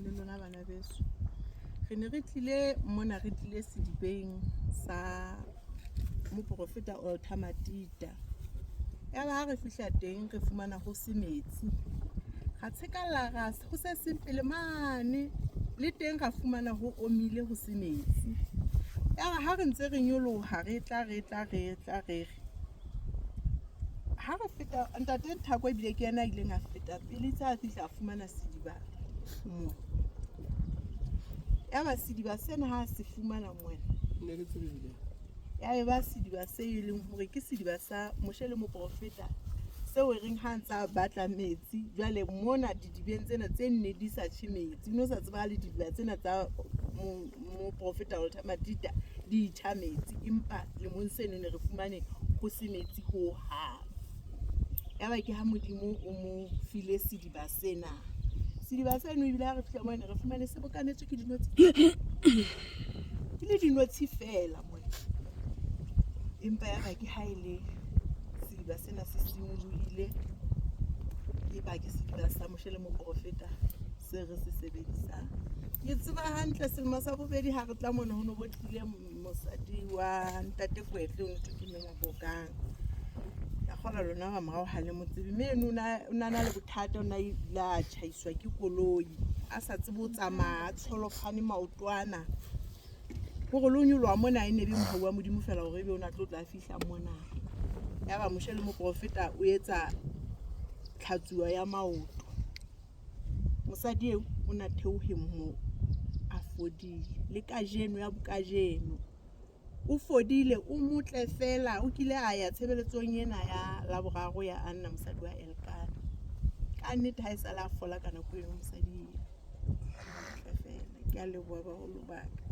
Le lona bana beso. Re ne re tlile mona, re tlile sedibeng sa moprofeta Walter Matita. Ya ba ha re fihla teng, re fumana ho se metsi. Ra tshekalla ra ho se seng pele mane, le teng ra fumana ho omile ho se metsi. Ya re ha re ntse re nyoloha, re tla, re tla, re tla, re re ha re feta, ntate Thako ebile ke yena a ileng a feta pele, itse a fihla a fumana sediba moo. Ya ba sediba sena ha se fumana mona, Ne ke tsebile. ya e ba sediba se e leng hore ke sediba sa Moshe le moprofeta, seo e reng ha ntse a batla metsi. Jwale mona didibeng tsena tse nne di sa tjhe metsi, o no sa tsebahale didiba tsena tsa moprofeta Walter Matita di itjha metsi, empa lemong seno ne re fumane ho se metsi ho hang. Ya ba ke ha Modimo o mo file sediba sena. Sediba seno ebile ha re fihla mona, re fumane se bokanetswe ke dinotshi, ke le dinotshi fela mona. Empa ya ba ke ha e le sediba sena se simolohile, e ba ke sediba sa Moshe le moprofeta se re se sebedisang. Ke tseba hantle selemo sa bobedi ha re tla mona, ho no bo tlile mosadi wa ntate Kwetle, o no thwe ke Mme Mabokang. Ka kgolwa lona ba morao ha le mo tsebe. Mme eno o na na le bothata, o na ile a tjhaiswa ke koloi, a sa tsebe ho tsamaya, a tsholofane maotwana. Hore le ho nyoloha mona e ne be mohau wa Modimo fela hore ebe o na tlo tla fihla mona. Ya ba Moshe le moprofeta o etsa tlhatsuwa ya maoto. Mosadi eo o na theohe moo a fodile. Le kajeno ya bokajeno o fodile, o motle fela. O kile a ya tshebeletsong ena ya Laboraro ya Anna mosadi wa Elkana. Ka nnete ha e sale a fola ka nako eno mosadi eo. Motle fela. Ke a leboha baholo ba ka.